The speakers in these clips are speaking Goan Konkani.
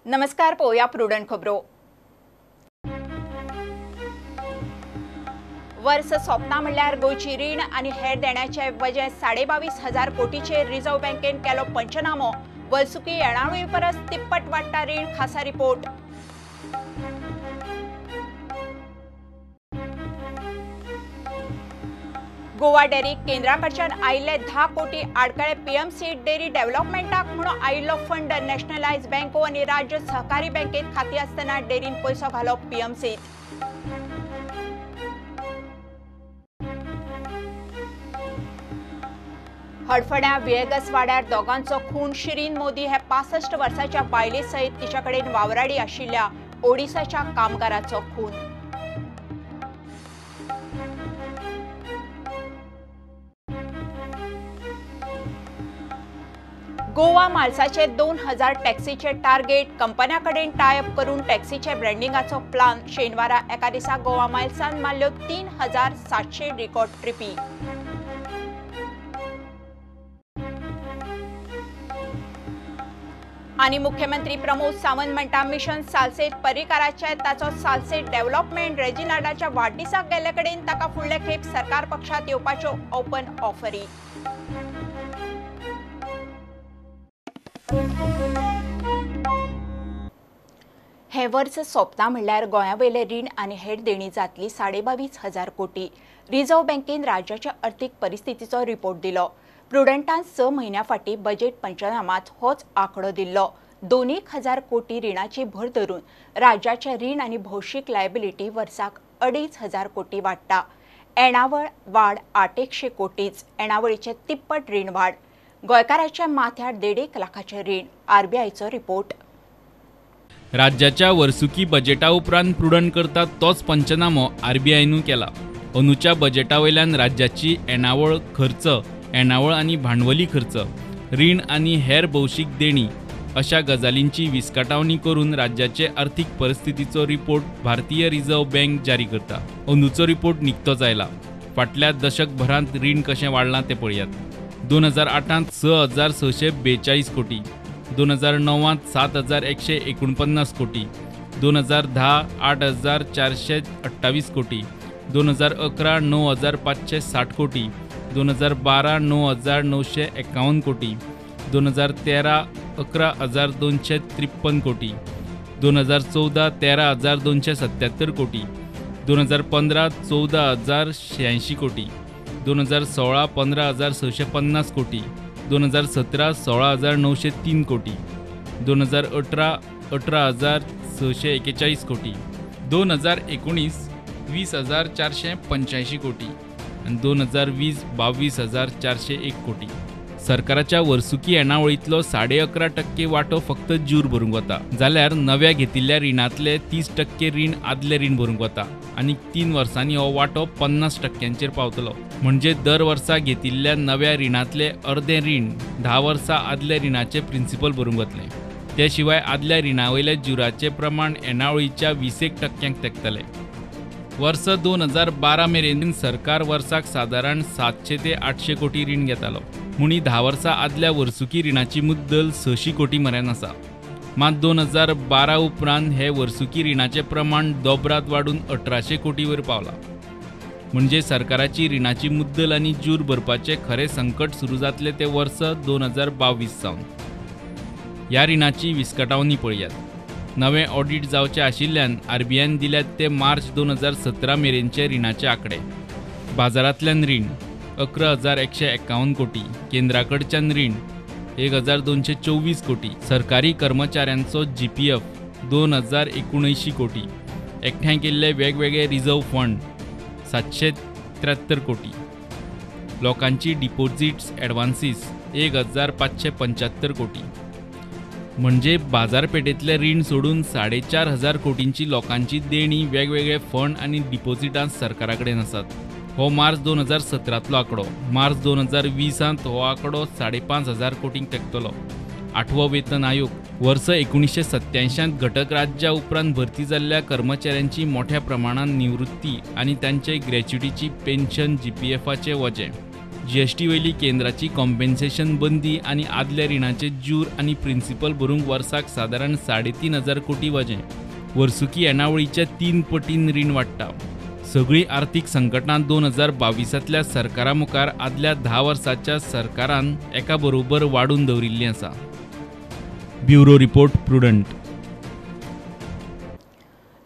नमस्कार, पळोवया प्रुडंट खबरो। वर्स सोंपता म्हणल्यार गोंयची रीण आनी हेर देण्याचे वजें 22,500 कोटीचेर रिझर्व्ह बँकेन केलो पंचनामो। वर्सुकी येणावळी परस तिप्पट वाडटा रीण, खासा रिपोर्ट। गोवा डेअरी केंद्राकडच्यान आयिल्ले 10 कोटी आडकळे पीएमसी डेअरी डेव्हलपमेंटाक म्हणून आयिल्लो फंड नॅशनलायज बँको आनी राज्य सहकारी बँकेत खाती आसतना डेअरीन पयसो घालो पीएमसीत। हडफड्या विएगस वाड्यार दोगांचो खून। शिरीन मोदी हे 65 वर्साच्या बायले सयत तिच्या कडेन वावराडी आशिल्ल्या ओडिसाच्या कामगाराचो खून। गोवा मालसाचे 2000 टॅक्सीचे टार्गेट, कंपन्या कडेन टाय अप करून टॅक्सीचे ब्रँडिंगाचो प्लान। शेनवारा एका दिसा गोवा मालसान मारल्यो 3700 रिकॉर्ड ट्रिपी। आनी मुख्यमंत्री प्रमोद सावंत म्हणटा मिशन सालसेत पर्रीकाराचे ताचो सालसेत डेव्हलपमेंट रेजिनाल्डाच्या वाडदिसाक गेल्ले कडेन ताका फुडले खेप सरकार पक्षात येवपाच्यो ओपन ऑफरी। हे वर्स सोंपता म्हणल्यार गोंया वयले रीण आनी हेर देणी जातली 22,500 कोटी। रिझर्व्ह बँकेन राज्याच्या अर्थीक परिस्थितीचो रिपोर्ट दिलो। प्रुडंटान 6 म्हयन्या फाटीं बजेट पंचनामात होच आंकडो दिल्लो। 2,000 कोटी रिणाची भर धरून राज्याचे रीण आनी भौशीक लायबिलिटी वर्साक 2,500 कोटी वाडटा। येणावळ वाड 800 कोटीच, येणावळीचे तिप्पट रीण वाड। गोंयकाराच्या माथ्यार 1.5 लाखाचें रीण, आरबीआयचो रिपोर्ट। राज्याच्या वर्सुकी बजेटा उपरांत प्रुडंट करता तोच पंचनामो आरबीआयनू केला। अंदूच्या बजेटा वयल्यान राज्याची येणावळ खर्च, येणावळ आनी भांडवली खर्च, रीण आनी हेर भौशीक देणी अशा गजालींची विस्कटावणी करून राज्याचे आर्थिक परिस्थितीचो रिपोर्ट भारतीय रिझर्व्ह बँक जारी करता। अंदूचो रिपोर्ट निकतोच आयला। फाटल्या दशकभरांत रीण कशें वाडलां तें पळयात। 2008 6,642 कोटी, 2009 7,149 कोटी, 2010 8,428 कोटी, 2011 9,560 कोटी, 2012 9,951 कोटी, 2013 11,253 कोटी, 2014 13,277 कोटी, 2015 14,086 कोटी, 2016 15,650 कोटी, 2017 16,903 कोटी, 2018 18,641 कोटी, 2019 20,485 कोटी आनी 2020 22,401 कोटी। सरकाराच्या वर्सुकी येणावळींतलो 11.5% वांटो फक्त ज्यूर भरूंक वता, जाल्यार नव्या घेतिल्ल्या रिणांतले 30% रीण आदले रीण भरूंक वता आनी 3 वर्सांनी हो वांटो 50% पावतलो। म्हणजे दर वर्सा घेतिल्ल्या नव्या रिणांतले अर्दें रीण 10 वर्सां आदल्या रिणाचें प्रिंसिपल भरूंक वतलें। ते शिवाय आदल्या रिणा वयल्या ज्युराचें प्रमाण येणावळीच्या 20% तेंकतलें। वर्स 2012 मेरेन सरकार वर्साक सादारण 700 ते 800 कोटी रीण घेतालो। म्हूण 10 वर्सां आदल्या वर्सुकी रिणाची मुद्दल 600 कोटी मऱ्यान आसा। मात 2012 उपरांत हे वर्सुकी रिणाचें प्रमाण दोबरात वाडून 1800 कोटी वयर पावला। म्हणजे सरकाराची रिणाची मुद्दल आनी ज्यूर भरपाचें खरें संकट सुरू जातलें तें वर्स 2022 सावन। ह्या रिणाची विस्कटावणी पळयात। नवें ऑडिट जावचें आशिल्ल्यान आरबीआयन दिल्यात ते मार्च 2017 मेरेनचे रिणाचे आंकडे। बाजारांतल्यान रीण 11,151 कोटी, केंद्राकडच्यान रीण 1,224 कोटी, सरकारी कर्मचाऱ्यांचो जीपीएफ 2,079 कोटी, एकठांय केल्ले वेगवेगळे रिझर्व्ह फंड 773 कोटी, लोकांची डिपॉझिट्स एडवान्सीस 1,575 कोटी। म्हणजे बाजारपेठेतले रीण सोडून 4,500 कोटींची लोकांची देणी वेगवेगळे फंड आनी डिपॉझिटां सरकारा कडेन आसात। हो मार्च 2017 आंकडो। मार्च 2020 हो आंकडो 5,500 कोटींक तेंकतलो। 8वो वेतन आयोग वर्स 1987 घटक राज्या उपरांत भरती जाल्ल्या कर्मचाऱ्यांची मोठ्या प्रमाणात निवृत्ती आनी तांचे ग्रॅच्युटीची पेन्शन जीपीएफाचे वजें। जीएसटी वयली केंद्राची कॉम्पेन्सेशन बंदी आनी आदल्या रिणाचे ज्यूर आनी प्रिन्सिपल भरूंक वर्साक सादारण 3,500 कोटी वजें. वर्सुकी येणावळीच्या 3 पटीन रीण वाडटा. सगळीं आर्थीक संकटां 2022तल्या सरकारा मुखार आदल्या 10 वर्सांच्या सरकारान एका बरोबर वाडून दवरिल्लीं आसा. Bureau report, Prudent.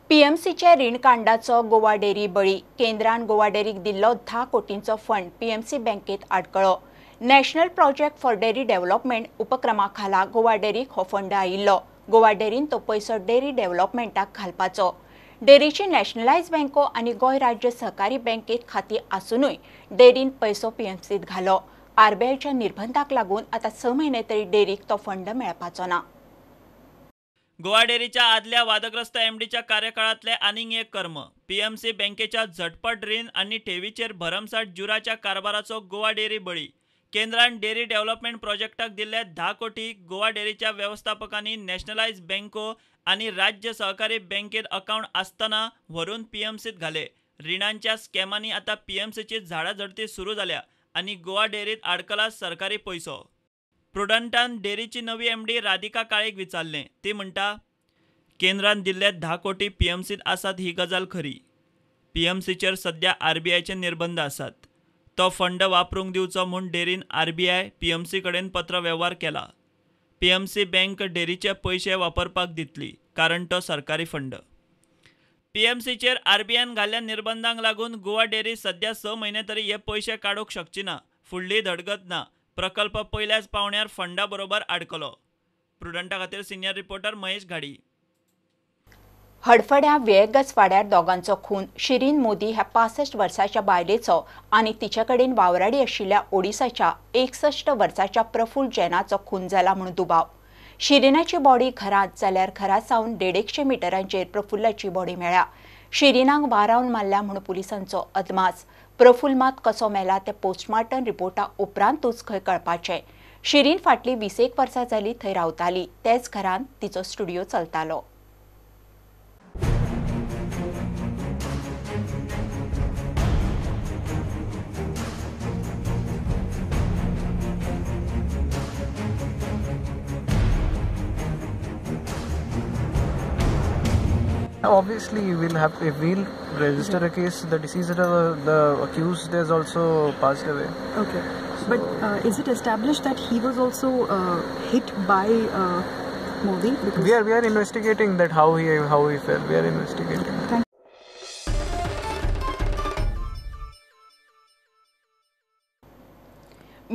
पीएमसीच्या रीणकांडाचो गोवा डेअरी बळी. केंद्रान गोवा डेअरीक दिल्लो 10 कोटींचो फंड पीएमसी बँकेत आडकळो. National project for dairy development उपक्रमा खाला गोवा डेअरीक हो फंड आयिल्लो. गोवा डेअरीन तो पयसो डेअरी डेव्हलपमेंटाक घालपाचो. डेअरीची नॅशनलायज बँको आनी गोंय राज्य सहकारी बँकेत खाती आसुनूय डेअरीन पयसो पीएमसीत घालो. आरबीआयच्या निर्बंधाक लागून आतां 6 म्हयने तरी डेअरीक तो फंड मेळपाचो ना. गोवा डेअरीच्या आदल्या वादग्रस्त एमडीच्या कार्यकाळांतले आनीक एक कर्म. पीएमसी बँकेच्या झटपट रीण आनी ठेवीचेर भरमसाठ जुराच्या कारभाराचो गोवा डेअरी बळी. केंद्रान डेअरी डेव्हलपमेंट प्रोजेक्टाक दिल्ले 10 कोटी गोवा डेअरीच्या वेवस्थापकांनी नॅशनलायज बँको आनी राज्य सहकारी बँकेत अकाउंट आसतना व्हरून पीएमसीत घाले. रिणांच्या स्कॅमांनी आतां पीएमसीची झाडाझडती सुरू जाल्या आनी गोवा डेअरीत आडकला सरकारी पयसो. प्रुडंटान डेअरीची नवी एमडी राधिका काळेक विचारलें. ती म्हणटा, केंद्रान दिल्ले 10 कोटी पीएमसीत आसात ही गजाल खरी. पीएमसीचेर सद्या आरबीआयचे निर्बंध आसात. तो फंड वापरूंक दिवचो म्हूण डेअरीन आरबीआय पीएमसी कडेन पत्रवेव्हार केला. पीएमसी बँक डेअरीचे पयशे वापरपाक दितली कारण तो सरकारी फंड. पीएमसीचेर आरबीआयन घाल्ल्या निर्बंधांक लागून गोवा डेअरी सद्या 6 म्हयने तरी हे पयशे काडूंक शकची ना. फुडली धडगत ना. प्रकल्प पयल्याच पावण्यार फंडा बरोबर आडकलो. प्रुडंटा खातीर सिनियर रिपोर्टर महेश घाडी. हडफड्या वेगच वाड्यार दोगांचो खून. शिरीन मोदी ह्या 65 वर्साच्या बायलेचो आनी तिचे कडेन वावराडी आशिल्ल्या ओडिसाच्या 61 वर्साच्या प्रफुल्ल जैनाचो खून जाला म्हूण दुबाव. शिरीनाची बॉडी घरांत जाल्यार घरा सावन 150 मिटरांचेर प्रफुल्लाची बॉडी मेळ्ळ्या. शिरीनाक वारावन मारल्या म्हूण पुलिसांचो अदमास. प्रफुल्ल मात कसो मेला ते पोस्टमार्टम रिपोर्टा उपरांतूच खंय कळपाचें. शिरीन फाटली 20 वर्सां जाली थंय रावताली. तेच घरांत तिचो स्टुडिओ चलतालो. Obviously, we'll have if we'll register a case. The deceased, the accused, has also passed away. Okay, so, but is it established that he was also hit by Modi? Because we are investigating that how he fell. We are investigating. Thank.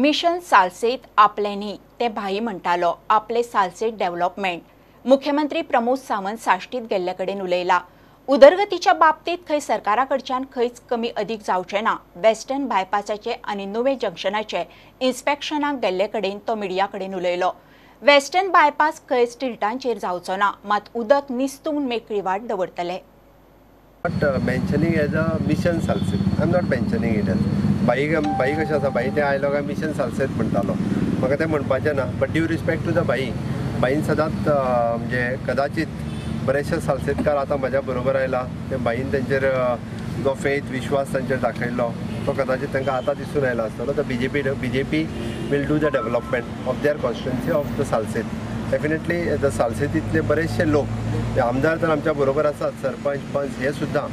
Mission Salcete आपले न्ही ते भाई म्हणटालो, आपले सालसेत डेव्हलपमेंट. मुख्यमंत्री प्रमोद सावंत साश्टीत गेल्ले कडेन उलयला. उदरगतीच्या बाबतीत खंय सरकारा कडच्यान खंयच कमी अदीक जावचें ना. वेस्टर्न बायपासाचे आनी नुवें जंक्शनाचे इन्स्पेक्शनाक गेल्ले कडेन तो मिडिया कडेन उलयलो. वेस्टर्न बायपास खंय स्टिल्टांचेर जावचो ना, मात उदक निस्तून मेकळी वाट दवरतले. Not mentioning as a mission Salcete, I am not mentioning it as बाई बाई कशें आसा, बाई तें आयलो काय मिशन सालसेत म्हणटालो, म्हाका तें म्हणपाचें ना. But due respect to the बाई, बाईन सदांच म्हणजे कदाचित बरेचशे सालसेतकार आतां म्हज्या बरोबर आयला ते बाईन तेंचेर जो फेथ विश्वास तांचेर दाखयल्लो तो कदाचित तांकां आतां दिसून आयला आसतलो. तर BJP will do the development of their constituency of the Salcete. Definitely the सालसेतींतले बरेचशे लोक आमदार तर आमच्या बरोबर आसात, सरपंच पंच हे सुद्दां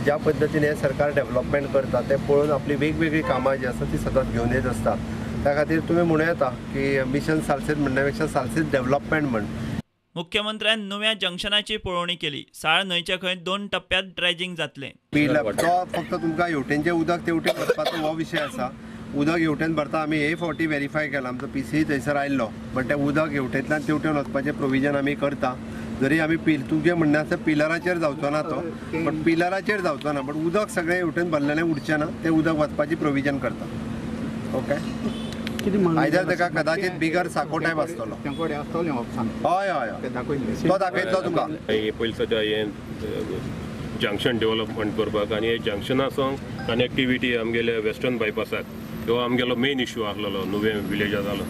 ज्या पद्दतीन हें सरकार डेव्हलपमेंट करता तें पळोवन आपली वेगवेगळीं कामां जीं आसा ती सदांच घेवन येत आसता. त्या खातीर तुमी म्हणूं येता की मिशन सालसेत म्हणण्या पेक्षा सालसेत डेव्हलपमेंट म्हण. मुख्यमंत्र्यान नुव्या जंक्शनाची पळोवणी केली. साळ न्हंयचे खंय 2 टप्प्यात ड्रेजिंग जातलें. तो फक्त तुमकां हेवटेनचें उदक तेवटेन वचपाचो हो विशय आसा. उदक हेवटेन भरता आमी हे फावटी वेरीफाय केला, आमचो पीसीई थंयसर आयिल्लो, बट तें उदक हेवटेंतल्यान तेवटेन वचपाचें प्रोविजन आमी करता. जरी आमी तुजें म्हणणें आसा पिलराचेर जावचो ना तो, बट पिलराचेर जावचो ना, बट उदक सगळें हेवटेन भरलेलें उरचें ना, तें उदक वचपाची प्रोविजन करता. ओके, आयदर ताका कदाचित बिगर साको टायप आसतलो. हय हय, तो दाखयतलो तुका. पयलीं सद्या हें जंक्शन डेव्हलपमेंट करपाक आनी हे जंक्शना सावन कनेक्टिविटी आमगेले वेस्टर्न बायपासाक हो आमगेलो मेन इश्यू आसलेलो नुवें विलेजा जालो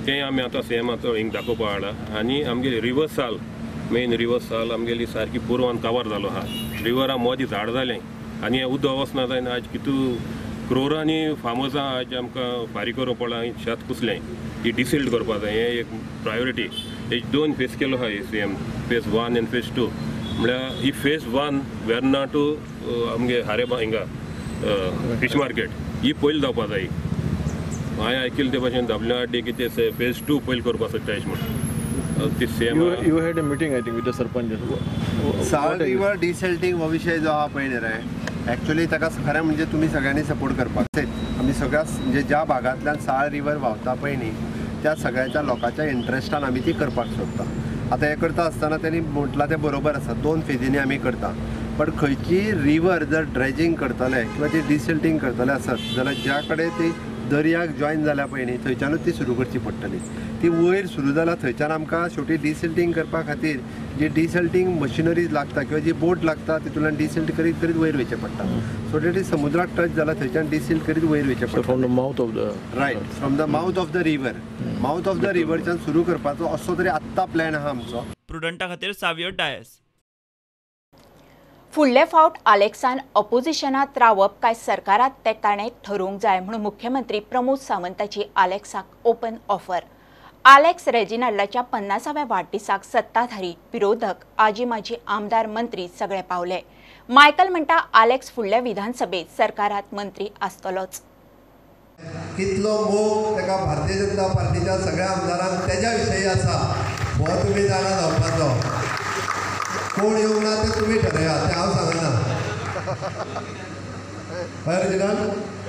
तें आमी आतां सेम आतां हिंग दाखोवपा हाडला. आनी आमगेली रिवर साल मेन रिवर साल आमगेली सारकी पुरवान कवर जालो आहा. रिवरा मदीं झाड जालें आनी हें उदक वचना जायना. आज कितू क्रोरांनी फार्मर्सां आज आमकां फारीक करूंक पडलां, शेत कुसलें, ही डिसिल्ट करपा जाय, हें एक प्रायोरिटी. हेज दोन फेज केलो आहा C M, phase 1 आनी फेज 2. म्हळ्यार ही फेज 1 वेर्ना टू आमगे हारेबा हिंगा फिश मार्केट ही पयलीं जावपा जाय. हांवें आयकिल्लें ते भाशेन डब्ल्यू आर डी कितें फेज 2 पयलीं करपाक सोदता अशें म्हण. ती same you had a meeting I think with the sarpanch. Sal river desilting हो विशय जो आहा पळय न्ही रे, एक्चुअली ताका खरें म्हणजे तुमी सगळ्यांनी सपोर्ट करपाक जाय. आमी सगळ्या म्हणजे ज्या भागांतल्यान साळ रिवर व्हांवता पळय न्ही त्या सगळ्याच्या लोकांच्या इंट्रस्टान आमी ती करपाक सोदता. आतां हें करता आसतना तेणी म्हटलां तें बरोबर आसा, 2 फेजींनी आमी करता. बट खंयची रिवर जर ड्रेजींग करतले किंवा ती डिसिल्टींग करतले आसत जाल्यार ज्या कडेन ती दर्याक जॉयन जाल्या पळय न्ही थंयच्यानूच ती सुरू करची पडटली. ती वयर सुरू जाल्या थंयच्यान आमकां शेवटी डिसिल्टींग करपा खातीर जी डिसिल्टींग मशिनरीज लागता किंवा जी बोट लागता तितूंतल्यान डिसिल्ट करीत करीत वयर वयचें पडटा. सो that is समुद्राक टच जाला थंयच्यान डिसिल्ट करीत वयर वयचें पडटा. From the mouth of the right, from the mouth of the river, mouth of the रिवरच्यान सुरू करपाचो असो तरी आत्तां प्लॅन आहा आमचो. प्रुडंटा खातीर सावियो डायस. फुडले फावट आलेक्सान अपोजिशनात रावप काय सरकारात ते ताणें ठरोवंक जाय म्हणून मुख्यमंत्री प्रमोद सावंताची आलेक्साक ओपन ऑफर. आलेक्स रेजिनाल्डाच्या 50व्या वाडदिसाक सत्ताधारी, विरोधक, आजी माजी आमदार, मंत्री सगळे पावले. मायकल म्हणटा आलेक्स फुडल्या विधानसभेत सरकारात मंत्री आसतलोच. कितलो मोग ताका भारतीय जनता पार्टीच्या सगळ्या आमदारांक तेज्या विशयी आसा हो तुमी जाणा जावपाचो. कोण येवंक ना तें तुमी ठरयात, तें हांव सांगना. हय रेजिनाल्ड,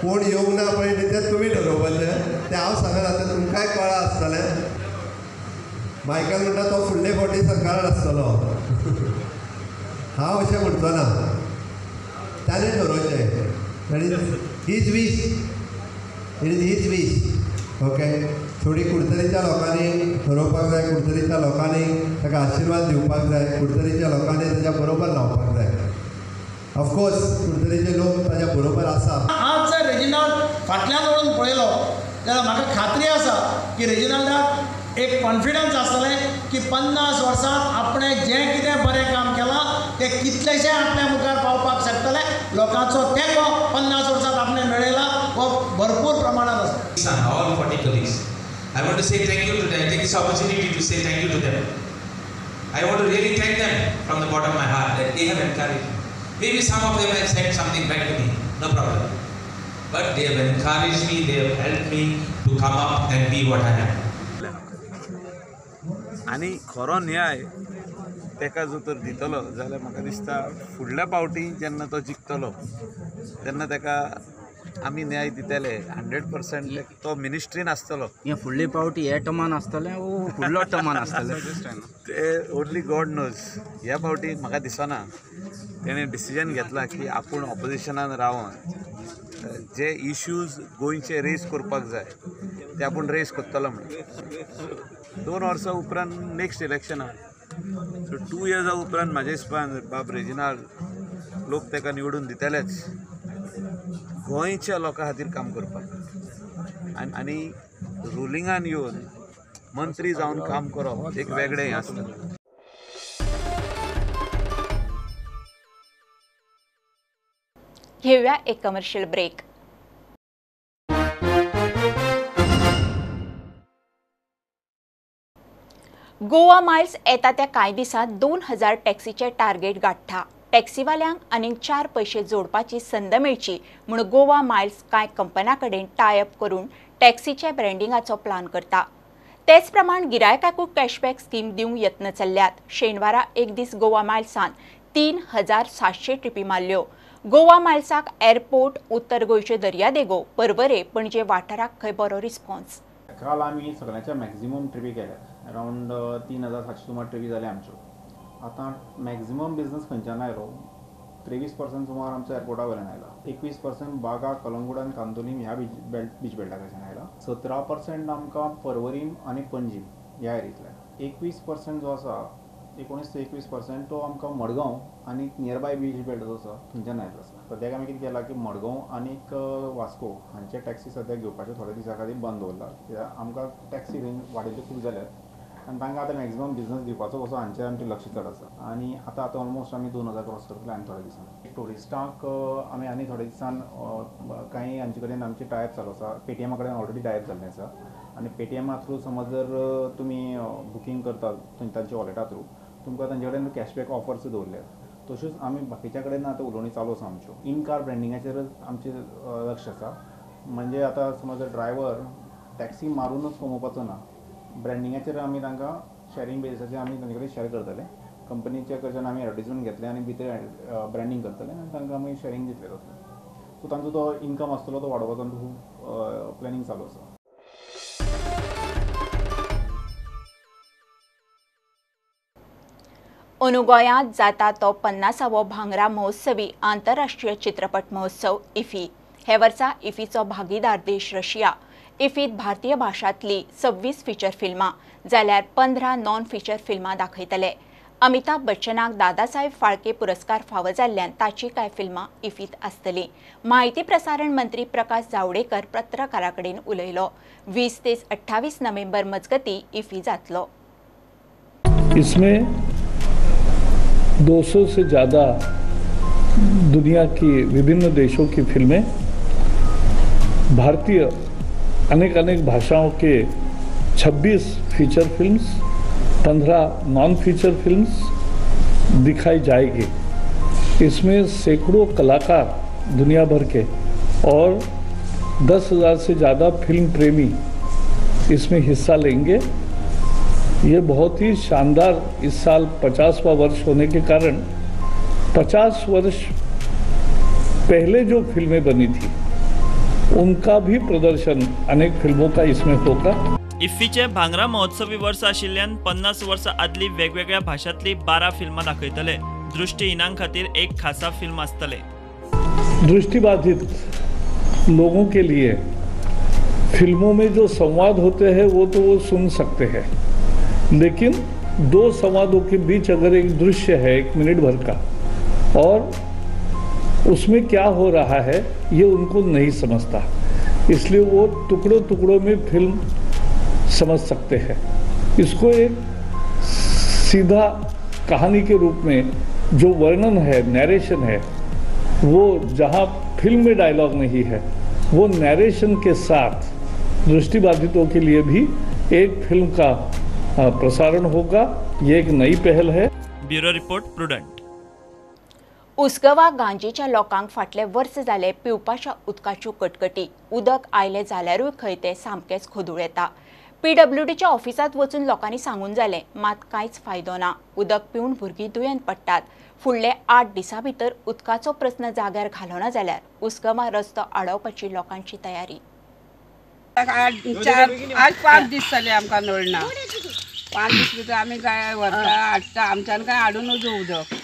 कोण येवंक ना पळय न्ही तें तुमी ठरोवपाचें, तें हांव सांगना, तें तुमकांय कळ्ळां आसतलें. मायकल म्हणटा तो फुडले फावटी सरकारान आसतलो, हांव अशें म्हणचो ना, ताणें ठरोवचें. That is his wish, it is his wish. Okay, थोडी कुडतरीच्या लोकांनी ठरोवपाक जाय, कुडतरीच्या लोकांनी ताका आशिर्वाद दिवपाक जाय, कुडतरीच्या लोकांनी ताच्या बरोबर रावपाक जाय. ऑफकोर्स कुडतरीचे लोक ताच्या बरोबर आसा. आज जर रेजिनाल्ड फाटल्यान वळून पळयलो जाल्यार म्हाका खात्री आसा की रेजिनाल्डाक एक कॉन्फिडन्स आसतलें की 50 वर्सांत आपणें जें कितें बरें काम केलां तें कितलेशें आपल्या मुखार पावपाक शकतलें. लोकांचो तेंको 50 वर्सांत आपणें मेळयला हो भरपूर प्रमाणांत आसा. All 40 colleagues, I want to say thank you to them. I take this opportunity to say thank you to them. I want to really thank them from the bottom of my heart that they have encouraged me. Maybe some of them have said something back to me, no problem. But they have encouraged me, they have helped me to come up and be what I am. आनी खरो न्याय ताका जो तर दितलो जाल्यार म्हाका दिसता फुडल्या पावटी जेन्ना तो जिखतलो तेन्ना ताका आमी न्याय दितले 100%. तो मिनिस्ट्रीन आसतलो. हे फुडले पावटी हे टर्मान आसतलें वो फुडलो टर्मान आसतलें ते ओनली गॉड नोज. ह्या पावटी म्हाका दिसना तेणें डिसिजन घेतला की आपूण ऑपोजिशनान रावन जे इश्यूज गोंयचे रेज करपाक जाय ते आपूण रेज करतलो म्हणून. 2 वर्सां उपरांत नेक्स्ट इलेक्शनाक, सो 2 इयर्सा उपरांत म्हाज्या हिसपान बाब रेजिनाल्ड लोक ताका निवडून दितलेच गोंयच्या लोकां खातीर काम करपाक आनी रुलिंगान येवन मंत्री जावन काम करप एक वेगळें हें आसता. घेऊया एक कमर्शियल ब्रेक. गोवा मायल्स येता त्या कांय दिसांत 2000 टॅक्सीचे टार्गेट गांठ्ठा. टॅक्सीवाल्यांक आनीक 4 पयशे जोडपाची संद मेळची म्हूण गोवा मायल्स कांय कंपन्यां कडेन टाय अप करून टॅक्सीच्या ब्रँडिंगाचो प्लान करता. तेच प्रमाण गिरायकाकूय कॅशबॅक स्कीम दिवंक यत्न चल्ल्यात. शेनवारा एक दीस गोवा मायल्सान 3700 ट्रिपी मारल्यो. गोवा मायल्साक एअरपोर्ट, उत्तर गोंयच्यो दर्यादेगो, पर्वरे, पणजे वाठाराक खंय बरो रिस्पॉन्स. काल आमी सगळ्यांच्या मॅक्झिमम ट्रिपी केल्यात, अरावंड 3700 सुमार ट्रिपी जाल्या आमच्यो. आतां मॅक्झिमम बिजनस खंयच्यान आयलो, 23% सुमार आमचो एअरपोर्टा वयल्यान आयला, 21% बागा, कलंगूट आनी कांदोलीम ह्या बीच बेल्टा कडच्यान आयला, 17% आमकां पर्वरीम आनी पणजीम ह्या एरियेंतल्यान, 21% जो आसा 19 ते 21% तो आमकां मडगांव आनी नियरबाय बीच बेल्ट जो आसा थंयच्यान आयलो आसा. सद्याक आमी कितें केलां की मडगांव आनीक वास्को हांचे टॅक्सी सद्याक घेवपाचे थोड्या दिसां खातीर बंद दवरला, कित्याक आमकां टॅक्सी थंय वाडिल्ल्यो खूब जाल्यात. आनी तांकां आतां मॅक्झिमम बिजनस दिवपाचो कसो हांचेर आमचें लक्ष चड आसा. आनी आतां आतां ऑलमोस्ट आमी 2000 क्रॉस करतले आनी थोड्या दिसान. ट्युरिस्टांक आमी आनी थोड्या दिसान कांय हांचे कडेन आमचे टायप चालू आसा. पेटीएमा कडेन ऑलरेडी टायप जाल्लें आसा आनी पेटीएमा थ्रू समज जर तुमी बुकींग करता तांच्या वॉलेटा थ्रू तुमकां तांचे कडेन कॅशबॅक ऑफर्स दवरल्यात. तश्योच आमी बाकीच्या कडेन आतां उलोवणी चालू आसा आमच्यो. इन कार ब्रँडिंगाचेरच आमचें लक्ष आसा. म्हणजे आतां समज ड्रायव्हर टॅक्सी मारूनच कमोवपाचो ना, ब्रँडिंगाचेर आमी तांकां शॅरिंग बेजिसाचेर आमी तांचे कडेन शॅर करतले. कंपनीच्या कडच्यान आमी एडवर्टीजमेंट घेतले आनी भितर ब्रँडींग करतले आनी तांकां आमी शॅरिंग दितले जातलें. सो तांचो तो इन्कम आसतलो तो वाडोवपाचो आमचो खूब प्लॅनिंग चालू आसा. अंदू गोंयांत जाता तो 50वो भांगरा महोत्सवी आंतरराष्ट्रीय चित्रपट महोत्सव इफी. हे वर्सा इफीचो भागीदार देश रशिया. इफीत भारतीय भाशांतली 26 फिचर फिल्मां जाल्यार 15 नॉन फिचर फिल्मां दाखयतले. अमिताभ बच्चनाक दादासाहेब फाळके पुरस्कार फावो जाल्ल्यान ताची कांय फिल्मां इफीत आसतलीं. म्हायती प्रसारण मंत्री प्रकाश जावडेकर पत्रकारां कडेन उलयलो. 20 ते 28 नोव्हेंबर मजगती इफी जातलो. इसमें 200 से ज़्यादा दुनिया की विभिन्न देशों की फिल्में, भारतीय अनेक अनेक भाषाओं K 26 feature films, 15 non feature films दिखाई जाएगी. इसमें सैकड़ों कलाकार दुनिया भर के और 10,000 से ज़्यादा फिल्म प्रेमी इसमें हिस्सा लेंगे. ये बहुत ही शानदार, इस साल 50वां वर्ष होने के कारण 50 वर्ष पहले जो फिल्में बनी थी उनका भी प्रदर्शन अनेक फिल्मों का इसमें होगा. इफ्फीचे भांगरा महोत्सवी वर्स आशिल्ल्यान 50 वर्सां आदली वेगवेगळ्या भाशांतली 12 फिल्मां दाखयतले. दृष्टिहीनां खातीर एक खासा फिल्म आसतले. दृष्टिबाधित लोगों के लिए फिल्मों में जो संवाद होते हैं वो तो वो सुन सकते हैं, लेकिन दो संवादों के बीच अगर एक दृश्य है 1 मिनट भर का और उसमें क्या हो रहा है ये उनको नहीं समझता, इसलिए वो टुकड़ों टुकड़ों में फिल्म समझ सकते हैं. इसको एक सीधा कहानी के रूप में जो वर्णन है, नैरेशन है, वो जहाँ फिल्म में डायलॉग नहीं है वो नैरेशन के साथ दृष्टिबाधितों के लिए भी एक फिल्म का प्रसारण होगा. ये एक नई पहल है. Bureau report, Prudent. उसगवा गांजेच्या लोकांक फाटले वर्स जाले पिवपाच्या उदकाच्यो कटकटी. उदक आयलें जाल्यारूय खंय तें सामकेंच खोदूळ येता. पीडब्ल्यूडीच्या ऑफिसांत वचून लोकांनी सांगून जालें, मात कांयच फायदो ना. उदक पिवन भुरगीं दुयेंत पडटात. फुडले 8 दिसां भितर उदकाचो प्रस्न जाग्यार घालो ना जाल्यार उसगवा रस्तो आडोवपाची लोकांची तयारी. 4-5 दीस जाले आमकां नळ ना. 5 दीस भितर आमी गाय व्हरता हाडटा, आमच्यान काय हाडूं नजो उदक.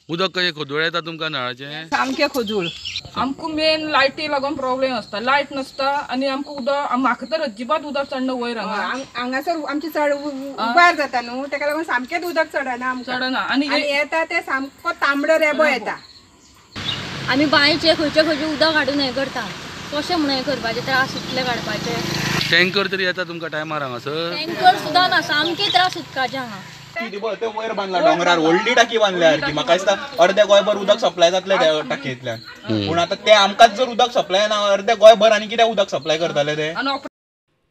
उदक कशें खोदूळ येता तुमकां नळाचें? सामकें खोदूळ. आमकां मेन लायटी लागून प्रॉब्लेम आसता. लायट नासता आनी आमकां उदक, म्हाका तर अजिबात उदक चडना वयर. हांगा हांगासर आमचें चड उबार जाता न्हू, तेका लागून सामकेंच उदक चडना आमकां. चडना आनी येता तें सामको तांबडो रेबो येता. आमी बांयचे खंयचे खंयचे उदक हाडून हें करता. कशें म्हणून हें करपाचें, त्रास इतले काडपाचे. टँकर तरी येता तुमकां टायमार हांगासर? टँकर सुद्दां ना, सामके त्रास उदकाचे हांगा. ते वयर बांदला डोंगरार, व्हडली टाकी बांदल्या सारकी. म्हाका दिसता अर्द्या गोंयभर उदक सप्लाय जातलें त्या टाकयेंतल्यान. पूण आतां ते आमकांच जर उदक सप्लाय ना, अर्द्या गोंयभर आनी कितें उदक सप्लाय करतले ते.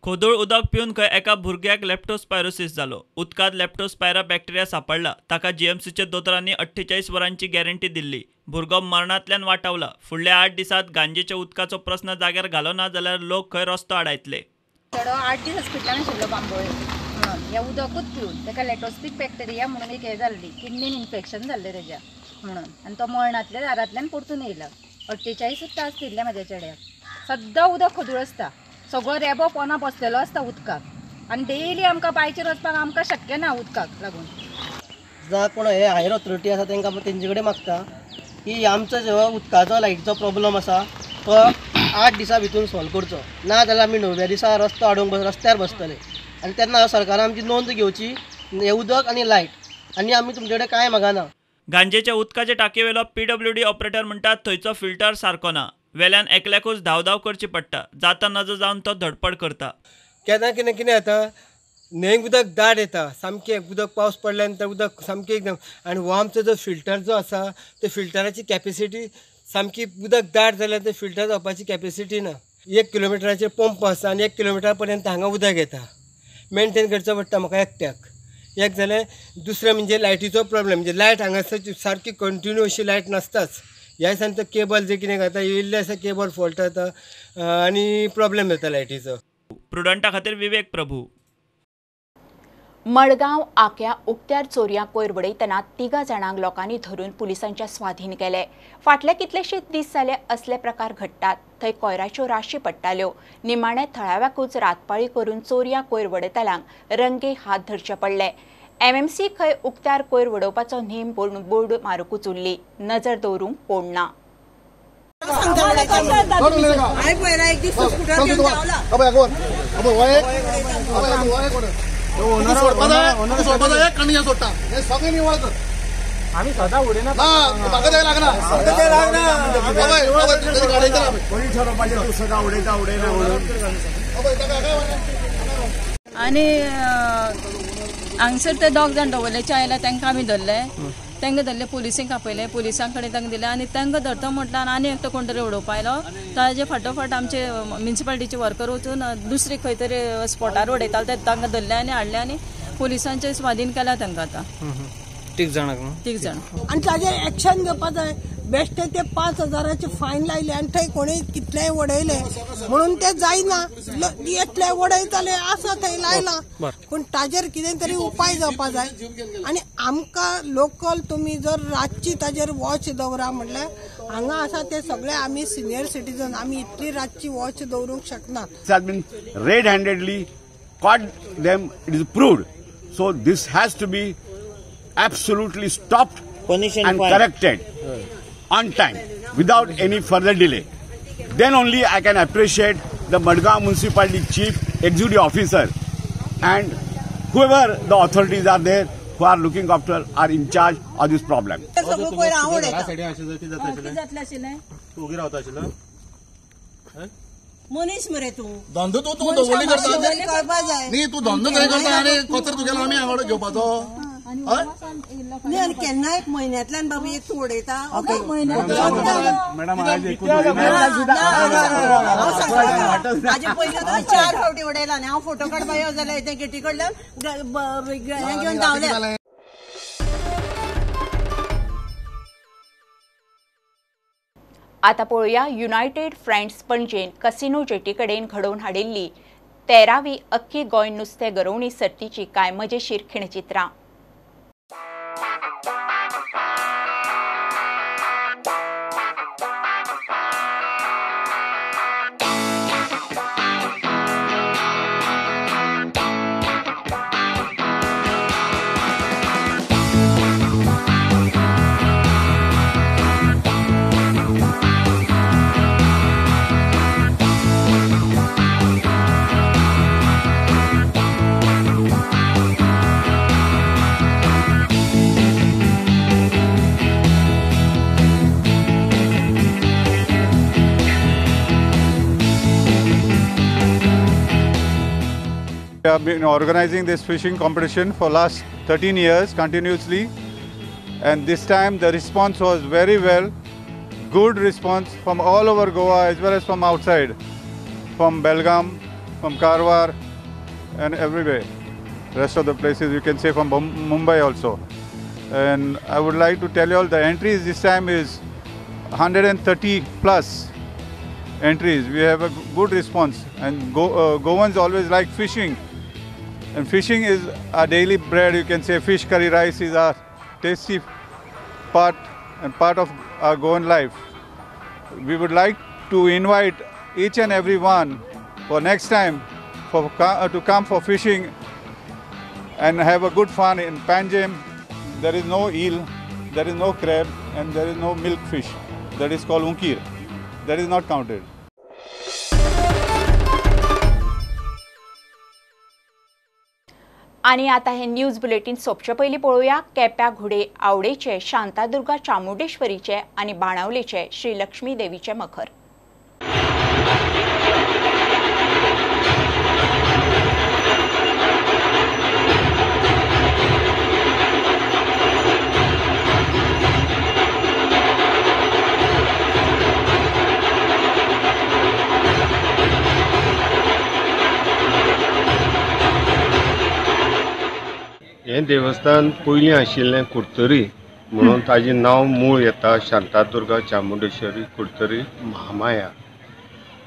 खोदूळ उदक पिवन खंय एका भुरग्याक लेप्टोस्पायरोसिस जालो. उदकांत लेप्टोस्पायरा बॅक्टेरिया सापडला. ताका जीएमसीच्या दोतोरांनी 48 वरांची गॅरंटी दिल्ली. भुरगो मरणांतल्यान वाटावला. फुडल्या 8 दिसांत गांजेच्या उदकाचो प्रस्न जाग्यार घालो ना जाल्यार लोक खंय रस्तो आडायतले. चेडो 8 दीस हॉस्पिटलान आशिल्लो बांबोळे म्हणून ह्या उदकूच पिवन ताका लेटोस्पीक बॅक्टेरिया म्हणून एक हें जाल्ली, किडनीन इन्फेक्शन जाल्लें तेज्या म्हणून, आनी तो मरणांतल्या दारांतल्यान परतून येयला. 48 तास दिल्ले म्हाज्या चेड्याक. सद्दां उदक खोदूळ आसता, सगळो रेबो पोना बसलेलो आसता उदकाक, आनी डेली आमकां बांयचेर वचपाक आमकां शक्य ना उदकाक लागून. जा कोण हे हायर ऑथॉरिटी आसा तांकां तेंचे कडेन मागता की आमचो जो उदकाचो लायटीचो प्रॉब्लम आसा तो 8 दिसां भितर सॉल्व करचो, ना जाल्यार आमी 9व्या दिसा रस्तो आडोवंक रस्त्यार बसतले. आनी तेन्ना सरकारान आमची नोंद घेवची, हें उदक आनी लायट, आनी आमी तुमचे कडेन कांय मागना. गांजेच्या उदकाचे टाकयेवेलो पीडब्ल्यूडी ऑपरेटर म्हणटा थंयचो फिल्टर सारको ना. वेल्यान एकल्याकूच धांव धांव करची पडटा. जाता नजो जावन तो धडपड करता. केन्ना कितें कितें जाता, न्हंयेक उदक दाट येता सामकें, उदक पावस पडल्या नंतर उदक सामकें एकदम. आनी हो आमचो जो फिल्टर जो आसा ते फिल्टराची कॅपेसिटी सामकी, उदक दाट जाल्यार ते फिल्टर जावपाची कॅपेसिटी ना. 1 किलोमिटराचेर पंप आसा आनी 1 किलोमिटरा पर्यंत हांगा उदक येता. मेनटेन करचो पडटा म्हाका एकट्याक. एक जालें. दुसरें म्हणजे लायटीचो प्रॉब्लेम, म्हणजे लायट हांगासर सारकी कंटिन्यू अशी लायट नासताच. ह्या दिसांनी तो केबल जे कितें घालता इल्लें आसा केबल फॉल्ट जाता आनी प्रॉब्लेम जाता लायटीचो. प्रुडंटा खातीर विवेक प्रभू. मडगांव आक्या उक्त्यार चोरयां कोयर वडयतना 3 जाणांक लोकांनी धरून पुलिसांच्या स्वाधीन केले. फाटले कितलेशेच दीस जाले असले प्रकार घडटात. थंय कोयराच्यो राशी पडटाल्यो. निमाणे थळाव्याकूच रातपाळी करून चोरयां कोयर वडयतल्यांक रंगे हात धरचे पडले. एमएमसी खंय उक्त्यार कोयर वडोवपाचो नेम बोर्ड मारूंकूच उरली. नजर दवरूंक कोण ना. आम्ही सदा उडयना, आनी हांगसर ते 2 जाण दवरल्याचे आयला तांकां आमी धरले. तांकां धरले, पुलिसेक आपयले, पुलिसां कडेन तांकां दिले आनी तांकां धरता म्हटल्यार आनी एकटो कोण तरी उडोवपा आयलो. ताजे फाटोफाट आमचे म्युनिसिपालिटीचे वर्कर वचून दुसरे खंय तरी स्पॉटार उडयताले ते तांकां धरले आनी हाडले आनी पुलिसांचे स्वाधीन केला तांकां. आतां 3 जाणांक 3 जाण. आनी ताजेर एक्शन घेवपा जाय. बेश्टे ते 5,000 फायन लायले आनी थंय कोणी कितलेय वडयले म्हणून ते जायना. येतले वडयतले आसा थंय लायला, पूण ताजेर कितें तरी उपाय जावपा जाय. आनी आमकां लोकल तुमी जर रातची ताजेर वॉच दवरा म्हणल्यार हांगा आसा ते सगळे आमी सिनियर सिटीजन, आमी इतली रातची वॉच दवरूंक शकना. Has been red handedly caught them, it is proved. So this has to be absolutely stopped and corrected on time without any further delay. Then only I can appreciate the Madgaon Municipality Chief Executive Officer and whoever the authorities are there who are looking after, are in charge of this problem. मनीस मरे तूं धंदो तूं तूं दवरली करता न्ही, तूं धंदो थंय करता आनी कचरो तुगेलो आमी हांगा घेवपाचो. न्ही, आनी केन्ना एक म्हयन्यांतल्यान बाबू एक तूं उडयता. हाजे पयलीं तुवें 4 फावटी उडयला आनी हांव फोटो काडपा यो जाल्यार ते गेटी कडल्यान घेवन धांवले. आता पळोवया युनायटेड फ्रेंड्स पणजेन कसिनो जेटी कडेन घडोवन हाडिल्ली 13वी अख्खी गोंय नुस्तें गरोवणी सर्तीची कांय मजेशीर खिणचित्रां. We have been organizing this fishing competition for last 13 years continuously, and this time the response was very well, good response from all over Goa as well as from outside, from Belgaum, from Karwar and everywhere. Rest of the places you can say from Mumbai also. And I would like to tell you all the entries this time is 130 plus entries. We have a good response, and Goans always like fishing, and fishing is our daily bread. You can say fish curry rice is our tasty part and part of our Goan life. We would like to invite each and every one for next time to come for fishing and have a good fun in Panjim. There is no eel, there is no crab, and there is no milk fish. That is called unkir. That is not counted. आनी आता हे न्यूज बुलेटीन सोंपचे पयलीं पळोवया केप्या घुडे आवडेचे शांतादुर्गा चामुंडेश्वरीचे आनी बाणावलेचे श्री लक्ष्मी देवीचे मखर. हें देवस्थान पयलीं आशिल्लें कुडतरी म्हणून ताजें नांव मूळ येता शांतादुर्गा चामुंडेश्वरी कुडतरी महामाया.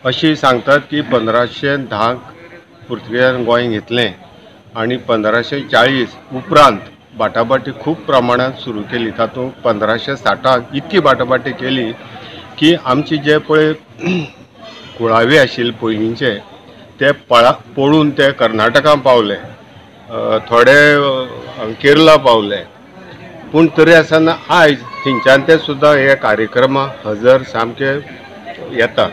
अशी सांगतात की 1510 पुर्तुगेजान गोंय घेतलें आनी 1540 उपरांत बाटाबाटी खूब प्रमाणांत सुरू केली. तातूंत 1560 इतकी बाटाबाटी केली की आमचे जे पळय कुळावे आशिल्ले पयलींचे ते पळून ते कर्नाटकान पावले, थोडे केरला पावले, पूण तरी आसतना आयज थंयच्यान ते सुद्दां हे कार्यक्रमाक हजर सामके येतात.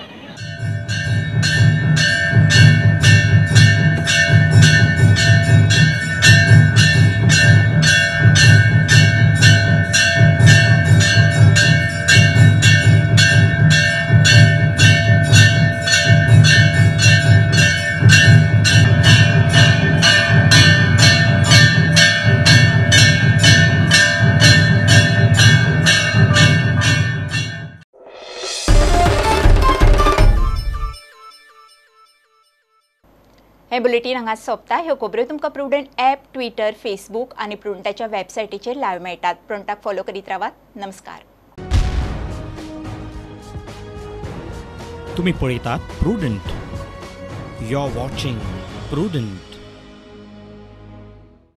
हे बुलेटीन हांगा सोंपता. ह्यो खबऱ्यो तुमकां प्रुडंट ॲप, ट्विटर, फेसबूक आनी प्रुडंटाच्या वेबसायटीचेर लायव्ह मेळटात. प्रुडंटाक फॉलो करीत रावात. नमस्कार. तुम्ही पळयतात Prudent. You are watching Prudent.